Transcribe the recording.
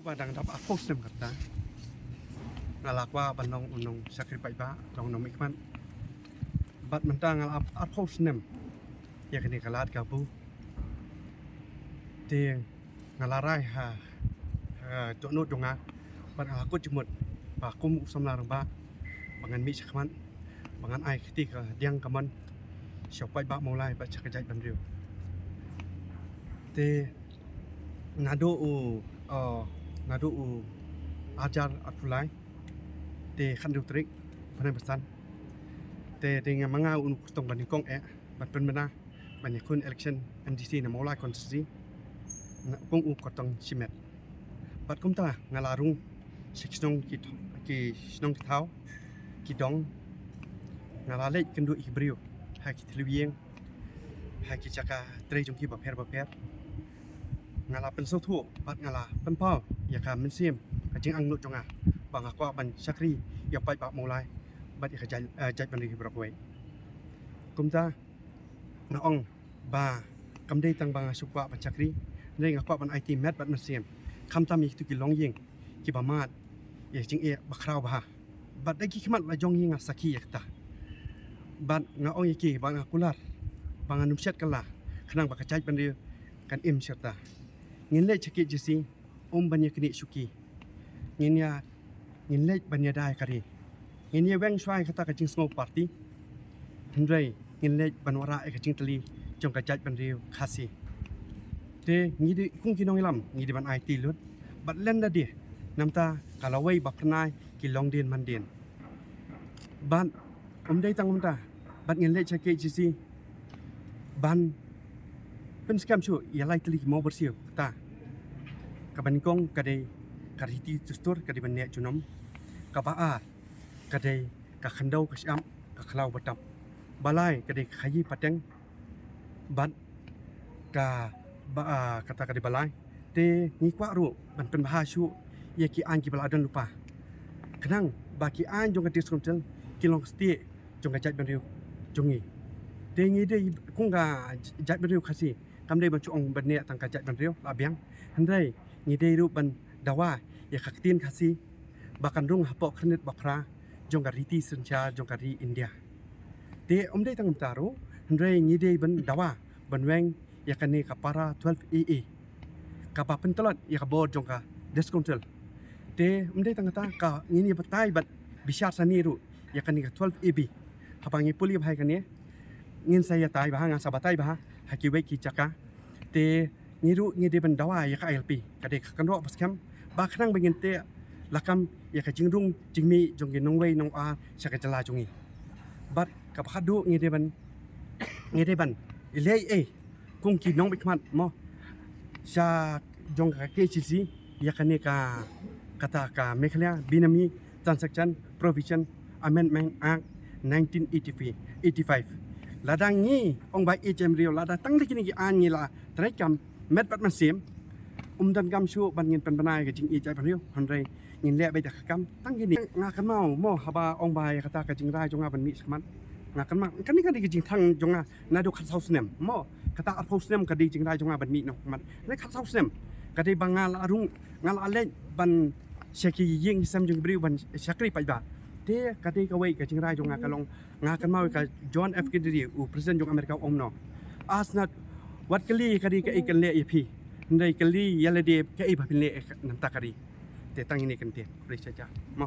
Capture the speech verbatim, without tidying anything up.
Ba dang dap arphew snem kata nga la kwah ban long u nongshakri paidbah, long nongmihkhmat. Bad mynta nga la ap arphew snem ïa kane ka lad kabu. Te nga la rai ha, ha dohnud jong nga bad nga la kut jingmut ba kum u samla rangbah ba ngan mih shakhmat, ba ngan ai kti ka diang ka mon sha u paidbah Mawlai bad sha ka jaitbynriew. Te naduh u, uh, naduh u arhajar arphew lai, te khathynriew tarik bnai ba san, te dei nga ma nga u nongkyrtong ba nyngkong eh ban pynbna ban ïakhun election M D C na Mawlai constituency, na pung u kyrtong shimet. Bad kumta nga la rung sha ki shnong ki, ki shnong ki thaw, ki dong. Nga la leit kynduh ïa ki briew ha ki thliew ïing, ha ki jaka trei jong ki bapher bapher. Nga la pynsngewthuh bad nga la pynpaw ïa ka mynsiem, ka jingangnud jong nga ba nga kwah ban shakri ïa u paidbah Mawlai bad ïa ka jait, eh, jaitbynriew baroh kawei. Kumta nga ong ba kam dei tang ba nga shu kwah ban shakri, hynrei nga kwah ban aiti met bad mynsiem, khamtam ïa kitu ki longïing kiba mad ïa ka jingeh bakhraw bha. Bad da ki khmat la jong ngi nga sakhi ïa kata. Bad nga ong ïa ki ba nga kular, ba ngan ym shet kylla, khnang ba ka jaitbynriew kan im shirta. Ngin leit sha K H A D C, ym ban ïaknieh shuki. Ngin ïa, ngin leit ban ïada ïa ka ri. Ngin ïaweng shuwa ïa kata ka jingsngew party, hynrei ngin leit ban wanrah ïa ka jingtylli jong ka jaitbynriew Khasi. Te ngi dei kum ki nongïalam, ngi dei ban aiti lut bad len da dei, namta ka lawei ba pynai ki long dien man dien. Bad ym dei tang kumta, bad ngin leit sha K H A D C ban pynskhem shuh ïa lai tylli ki mawbyrsiew. Kata, kaba nyngkong ka dei ka riti dustur, ka dei ban neh junom. Kaba ar ka dei ka khyndew ka shyiap, ka khlaw batap. Ba lai ka dei ka khaïi pateng bad ka ba, ah, kata ka dei ba lai. Te ngi kwah ruh ban pynbha shuh ïa ki aiñ kiba la don lypa, khnang ba ki aiñ jong ka District Council ki long stieh jong ka jaitbynriew jong ngi. Te ngi dei kum ka jaitbynriew Khasi, kam dei ban shu ong ban neh tang ka jaitbynriew la biang, hynrei ngi dei ruh ban dawa ïa ka ktien Khasi ba kan rung hapoh khyrnit ba phra jong ka riti synshar jong ka ri India. Te ym dei tang kumta ruh, hynrei ngi dei ban dawa ban weng ïa kane ka para twelve A A, kaba pyntlot ïa ka bor jong ka District Council. Te ym dei tang kata, ka ngin ïa batai bad bishar sani ruh ïa kane ka twelve A B. Haba ngi pule bha ïa kane, ngin sa ïatai bha, ngan sa batai bha ha kiwei ki jaka. Te ngi ruh ngi dei ban dawa ïa ka I L P, ka dei ka kynroh ba skhem, ba khnang ba ngin teh lakam ïa ka jingrung jingmih jong ki nongwei nongar sha ka jylla jong ngi. Bad kaba khatduh ngi dei ban, ngi dei ban leh ei kum ki nongmihkhmat mo sha jong ka K H A D C ïa kane ka, kata ka Meghalaya Benami Transaction Provision Amendment Act nineteen eighty-five. Lada ngi ong ba ïeit ïa ki briew, lada tang da kine ki aiñ ngi la treikam met bad mynsiem, ym donkam shuh ban ngin pynbna ïa ka jingïeit ïa ki briew, hynrei ngin leh beit da ka kam tang kine. Nga kynmaw mo haba ong ba ïa kata ka jingrai jong nga ban mih shakhmat, nga kynmaw kane ka dei ka jingthang jong nga naduh khatsaw snem mo, kata arphew snem ka dei jingrai jong nga ban mih noh shakhmat. Hynrei khatsaw snem ka dei ba nga la rung, nga la leit ban sha ki ïing ki sem jong ki briew ban shakri paidbah. Te ka dei kawei ka jingrai jong nga ka long, nga kynmaw ka John F Kennedy, u president jong America, u ong no, "Ask not what ka ri ka dei, kaei kan leh ïa phi, hynrei kylli ïa lade kaei ba phin leh ïa ka namta ka ri." Te tang ine kynti, khublei shibun mo.